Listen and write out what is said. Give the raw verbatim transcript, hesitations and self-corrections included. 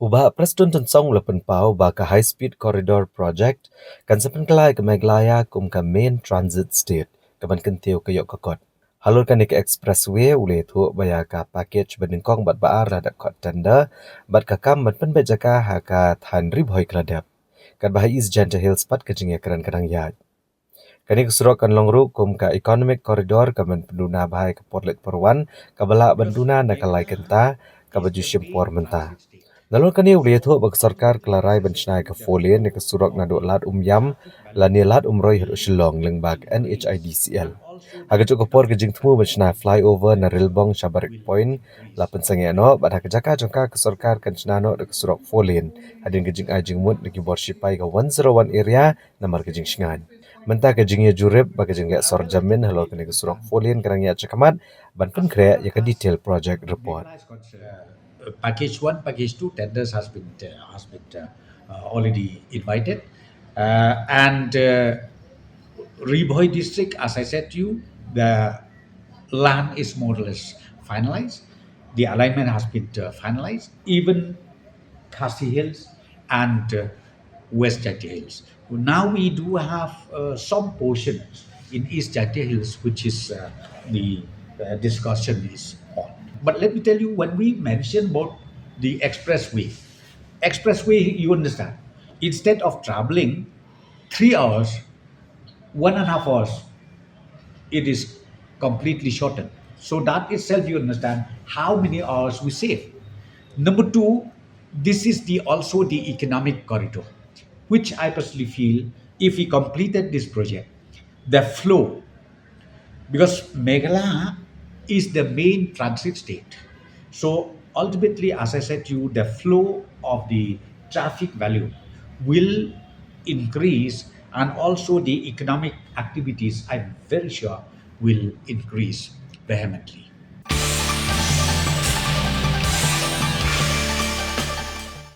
U Bah Prestone Tynsong u la pynpaw ba ka High Speed Corridor Project kan sa pynkylla ïa ka Meghalaya kum ka main transit state, ka ban kyntiew ka ïoh ka kot. Halor kane ka expressway u la ïathuh ba ïa ka package ba nyngkong bad ba ar la dep khot tender, bad ka kam ban pynbeit jaka ha ka thaiñ Ri Bhoi ka la dep. Katba ha East Jaintia Hills pat ka jingïakren ka dang ïaid. Kane ka surok kan long ruh kum ka economic corridor ka ban pynduna bha ïa ka por leit por wan, kaba lah ban duna na ka lai kynta kaba ju shim por mynta. Nalor kane u la ïathuh ba ka sorkar ka la rai ban shna ïa ka four lane ïa ka surok naduh Lad Umïam lane Lad Umroi haduh Shillong lyngba ka N H I D C L. Ha kajuh ka por ka jingthmu ban shna flyover na Rilbong sha Barrack Point la pynsangeh noh, bad ha ka jaka jong ka ka sorkar kan shna noh da ka surok four lane hadien ka jingai jingmut na ki bor shipai ka one zero one area namar ka jingshngaiñ. Mynta ka jingïajurip bad ka jingleh sor jamin halor kane ka surok four lane ka dang ïaid shakhmat, ban pynkhreh ïa ka detail project report. Uh, package one, package two tenders has been uh, has been uh, uh, already invited, uh, and uh, Ri Bhoi district, as I said to you, the land is more or less finalized. The alignment has been uh, finalized. Even Khasi Hills and uh, West Jaintia Hills. Now we do have uh, some portions in East Jaintia Hills, which is uh, the uh, discussion is on. But let me tell you, when we mention about the expressway, expressway, you understand, instead of traveling three hours, one and a half hours, it is completely shortened. So that itself, you understand how many hours we save. Number two, this is the also the economic corridor, which I personally feel if we completed this project, the flow, because Meghalaya is the main transit state. So ultimately, as I said to you, the flow of the traffic value will increase, and also the economic activities, I'm very sure, will increase vehemently.